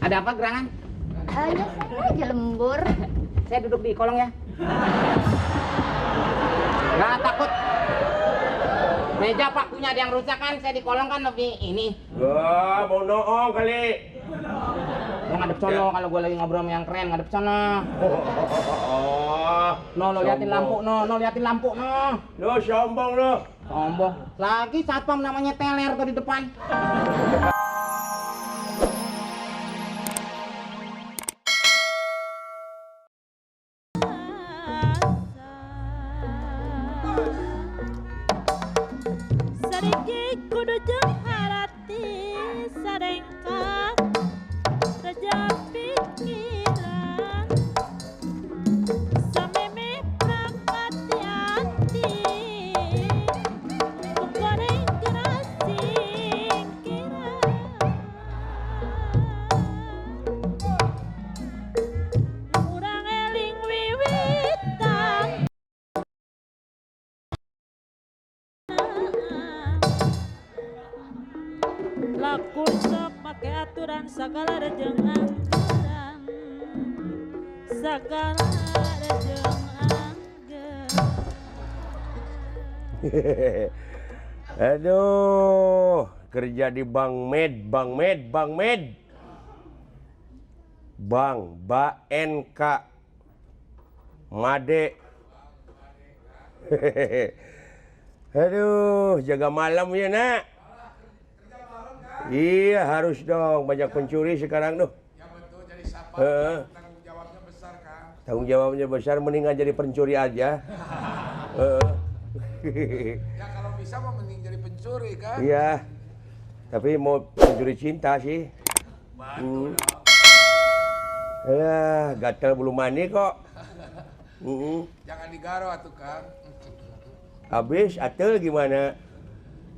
Ada apa gerangan? Ya saya aja lembur. Saya duduk di kolong ya. Nggak takut. Meja Pak punya ada yang rusak kan? Saya di kolong kan lebih ini. Wah, mau noong kali. Lo ngadep sono kalau gue lagi ngobrol sama yang keren, ngadep sono. Oh, No, lo liatin lampu, no, liatin lampu, no. lo sombong lo. Sombong. Lagi satpam namanya teler tuh di depan. Sariki kudu jeung harati sarengkah raja pikiran sameme prakati ati goreng gerasi kira urang eling wiwitan laku sok make aturan sagala rejeng anggeran sagala rejeng anggeran. Aduh, kerja di Bang Med. Bang, NK Made. Aduh, jaga malam ya nak. Iya harus dong, banyak pencuri sekarang tuh. Ya betul, jadi siapa tanggung jawabnya besar kan? Tanggung jawabnya besar, mendingan jadi pencuri aja. Ya kalau bisa mah mending jadi pencuri kan? Iya, tapi mau pencuri cinta sih. Bantu dong. Ya, gatel bulu mani kok. Jangan digaro atuh Kang. Habis, atel gimana?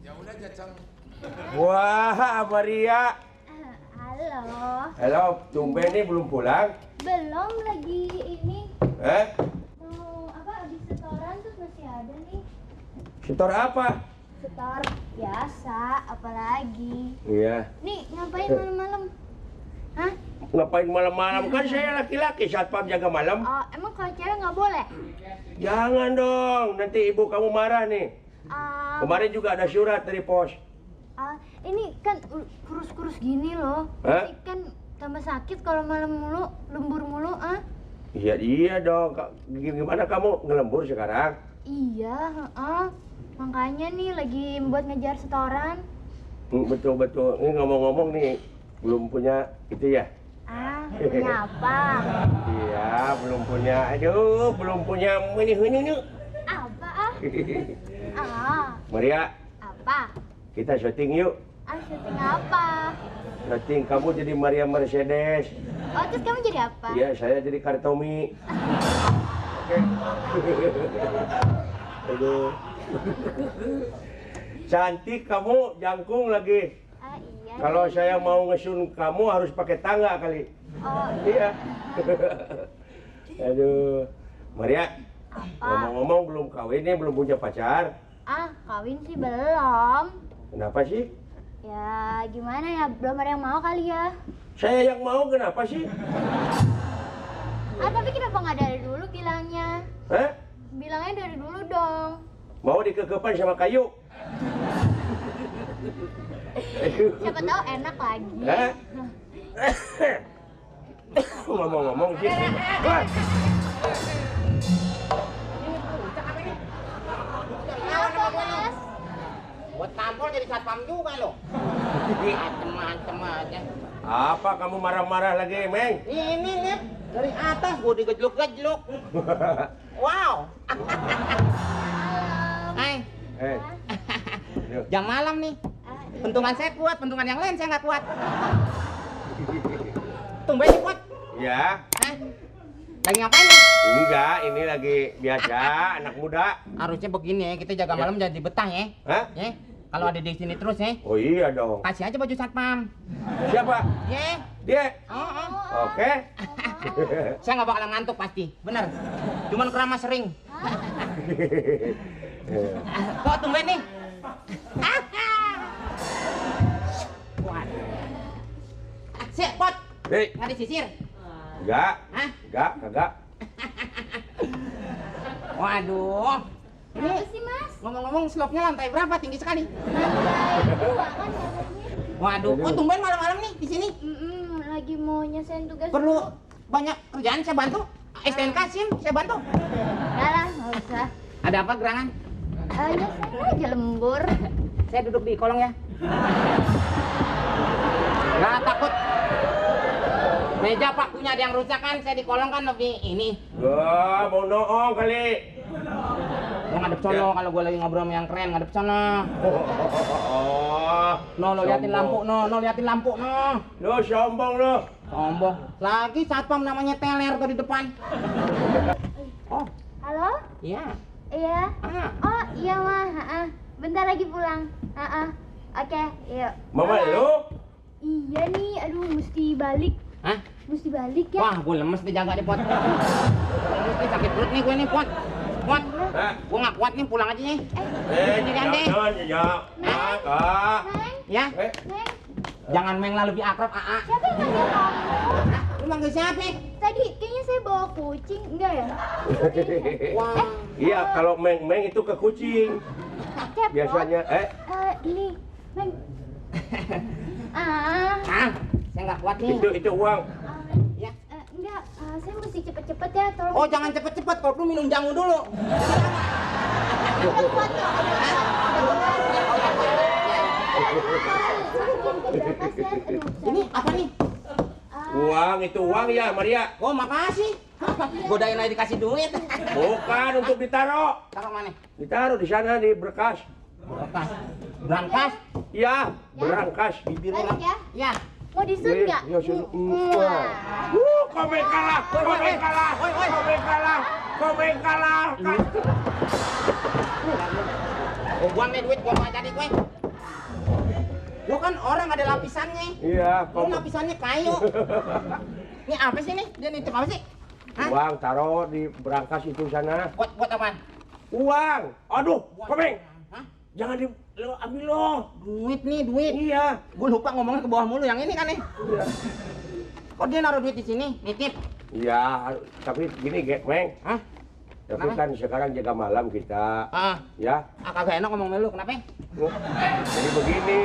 Ya udah jacang. Wah, Maria. Halo. Halo, tumben nih belum pulang? Belum lagi ini. Mau apa habis setoran terus masih ada nih. Setor apa? Setor biasa, apalagi. Iya. Nih, ngapain malam-malam? Hah? Ngapain malam-malam? Kan saya laki-laki, satpam jaga malam. Oh, emang kalau cewek nggak boleh? Jangan dong, nanti ibu kamu marah nih. Kemarin juga ada surat dari pos. Ini kan kurus-kurus gini loh. Hah? Ini kan tambah sakit kalau malam mulu, lembur mulu, Iya dong. Gimana kamu ngelembur sekarang? Iya, makanya nih lagi buat ngejar setoran. Betul. Ini ngomong-ngomong nih, belum punya itu ya? Punya apa? Iya, belum punya. Aduh, belum punya ini. Apa, Maria, apa? kita syuting yuk. Syuting apa? Syuting kamu jadi Maria Mercedes. Oh, terus kamu jadi apa? Iya, saya jadi Kartomi. Oke. Aduh. Cantik kamu, jangkung lagi. Iya. Kalau saya mau ngesun kamu harus pakai tangga kali. Oh, Iya. Aduh. Maria, apa? ngomong-ngomong belum kawin nih, belum punya pacar. Kawin sih belum. Kenapa sih? Ya, gimana ya? Belum ada yang mau kali ya. Saya yang mau, kenapa sih? Tapi kenapa nggak dari dulu bilangnya? Hah? Bilangnya dari dulu dong. Mau dikekepan sama kayu? Siapa tahu enak lagi. Hah? Ngomong-ngomong sih. Wah. Kenapa, Mas? Buat tampol jadi satpam juga lo. Macem-macem aja. Apa kamu marah-marah lagi, Meng? Ini nih dari atas gue digejluk-gejluk. Wow. Hai. Jam malam nih. Pentungan saya kuat, pentungan yang lain saya nggak kuat. Tumben nih kuat. Ya. Hah? Lagi ngapain nih? Enggak, ini lagi biasa, anak muda. Harusnya begini ya, kita jaga malam jadi betah ya. Hah? Ya. Kalau ada di sini terus ya. Oh iya dong. Kasih aja baju satpam. Siapa? Ya. Dia? Oh. Oke. Saya nggak bakalan ngantuk pasti, bener. Cuman keramas sering. Kok tumben nih? Waduh. Siap, Pot. Hei, Nggak disisir? enggak. Hah? Enggak, kagak. Waduh. Ini Apa sih mas? ngomong-ngomong slopnya lantai berapa? Tinggi sekali. Lantai 2 kan katanya. Waduh, kok tumben malam-malam nih di sini? Lagi mau nyelesain tugas. Perlu banyak kerjaan saya bantu. STNK SIM saya bantu. Enggak lah, nggak usah. Ada apa gerangan? Nyesain aja lembur. Saya duduk di kolong ya. Nggak takut. Meja Pak punya ada yang rusak kan? Saya di kolong kan lebih ini. Wah, mau noong kali. Lo ngadep sono kalau gue lagi ngobrol sama yang keren, ngadep sono. Oh, No, lo liatin lampu, no liatin lampu, no. Lo sombong lo. Sombong. Lagi satpam namanya teler tuh di depan. Oh, Halo? iya. Iya. Ah. Oh iya mah. Bentar lagi pulang. Oke, yuk. Mama Bye. lu? Iya nih, aduh mesti balik. Hah? Mesti balik ya. Wah, gue lemes dijaga di pot. Lemes nih, sakit perut nih gue nih, pot. Pot. Hah? Gue nggak kuat nih, pulang aja nih. Jangan, ya. Ah. Neng, Ya, Neng, jangan Meng lah, lebih akrab, AA. siapa yang manggil kamu? Hah? Lu manggil siapa? Tadi kayaknya saya bawa kucing, enggak ya? Wah. Iya, kalau meng itu ke kucing. Kepo. Biasanya, Ini, Neng. Ah, saya nggak kuat nih. itu uang. Ya. Enggak, saya mesti cepet-cepet ya, tolong. Oh, jangan cepet-cepet, kalau perlu minum jamu dulu. Udah kuat kok. Ini apa nih? Uang itu uang ya, Maria. Oh, makasih. Godain aja dikasih duit. Bukan untuk ditaruh. Taruh mana? Ditaruh di sana di berkas. Berkas. Berangkas. Ya, berangkas. Bibir Balik ya. Ya. Mau disun nggak? Ya, sun. Komen kalah. Komen kalah. Komen kalah. Komen kalah. Oh, gua nih duit, gua mau jadi gue. Gua kan orang ada lapisannya. Iya, Lu lapisannya kayu. Ini apa sih nih? Dia nitip apa sih? Hah? uang taruh di berangkas itu sana. Buat apaan? Uang. Aduh, Komeng. Hah? Jangan di lo ambil lo. Duit nih, duit. Iya. Gue lupa ngomongnya ke bawah mulu, yang ini kan nih. Iya. Kok dia naruh duit di sini? Nitip. Iya, tapi gini, Meng. Hah? Tapi Kenapa? kan sekarang jaga malam kita. Ah, Ya. kagak enak ngomong sama lu, kenapa? Jadi begini.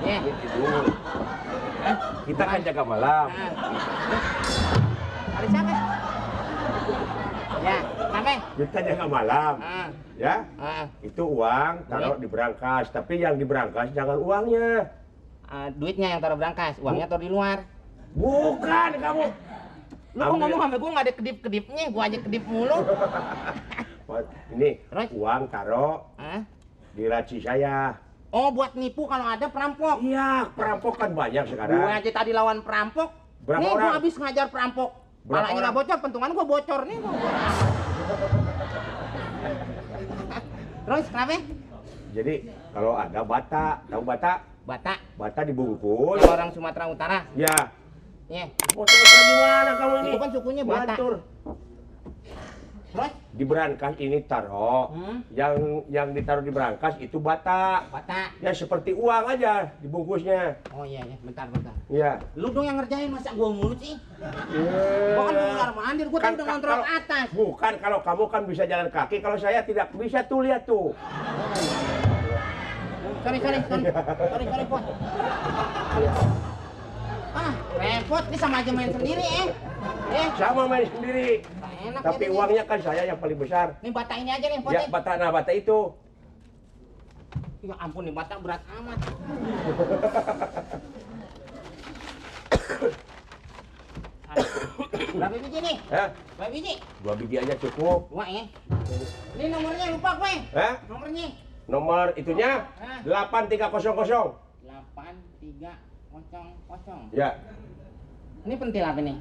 Iya. Ini tidur. Kita kan jaga malam. Ah. Ada siapa? Ya, kenapa? Kita jaga malam. Ah, Ya. ah. Itu uang taruh di berangkas, tapi yang di berangkas jangan uangnya. Duitnya yang taruh berangkas, uangnya taruh di luar. Bukan kamu. Lu kok ngomong sama gue nggak ada kedip-kedipnya, gue aja kedip mulu. Ini Terus? uang taruh Hah? di laci saya. Oh, buat nipu kalau ada perampok. Iya, perampok kan banyak Gue sekarang. aja tadi lawan perampok. Berapa nih, orang? gue habis ngajar perampok. Berapa Palanya nggak orang? bocor, pentungan gue bocor nih. Terus kenapa? Jadi kalau ada bata, tahu bata? Bata, Bata dibungkus. orang Sumatera Utara. Ya. Iya. Mau tahu di mana kamu ini? Itu kan sukunya Bata. Batur. Terus? Di berangkas ini taruh. Yang ditaruh di berangkas itu bata. Bata. Ya seperti uang aja dibungkusnya. Oh iya, bentar. Ya. Lu dong yang ngerjain, masa gue mulu sih? Ya. Gue kan mondar mandir, gue kan udah ngontrol atas. Bukan, kalau kamu kan bisa jalan kaki, kalau saya tidak bisa tuh, lihat tuh. Sorry, Pot. Ah, repot, ini sama aja main sendiri, Sama main sendiri. Nggak enak Tapi jadinya. uangnya kan saya yang paling besar. Nih bata ini aja nih, Pot. Ya, bata, nah bata itu. Ya ampun, nih bata berat amat. Berapa biji nih? Hah? Berapa biji? 2 biji aja cukup. 2 ya. Ini nomornya lupa gue. Hah? Nomornya. Nomor itunya 8300. 8300. Ya. Ini pentil apa nih?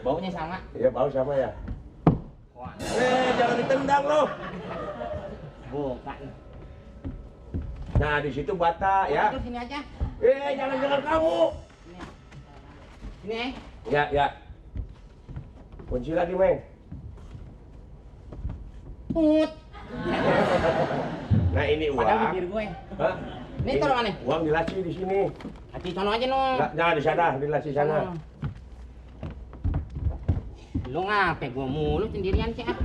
Baunya sama. Ya, bau sama ya. Wah, Jangan ditendang loh. bukan. Nah, di situ bata ya. Terus sini aja. Jangan kamu. Sini Ya. Kunci lagi, Meng. Put. Nah, ini Padahal uang. bibir gue. Hah? Ini taruh mana? Uang di laci di sini. Hati sono aja no. Nggak, jangan di sana, di laci sana. Lu ngapain gua mulu sendirian sih ah.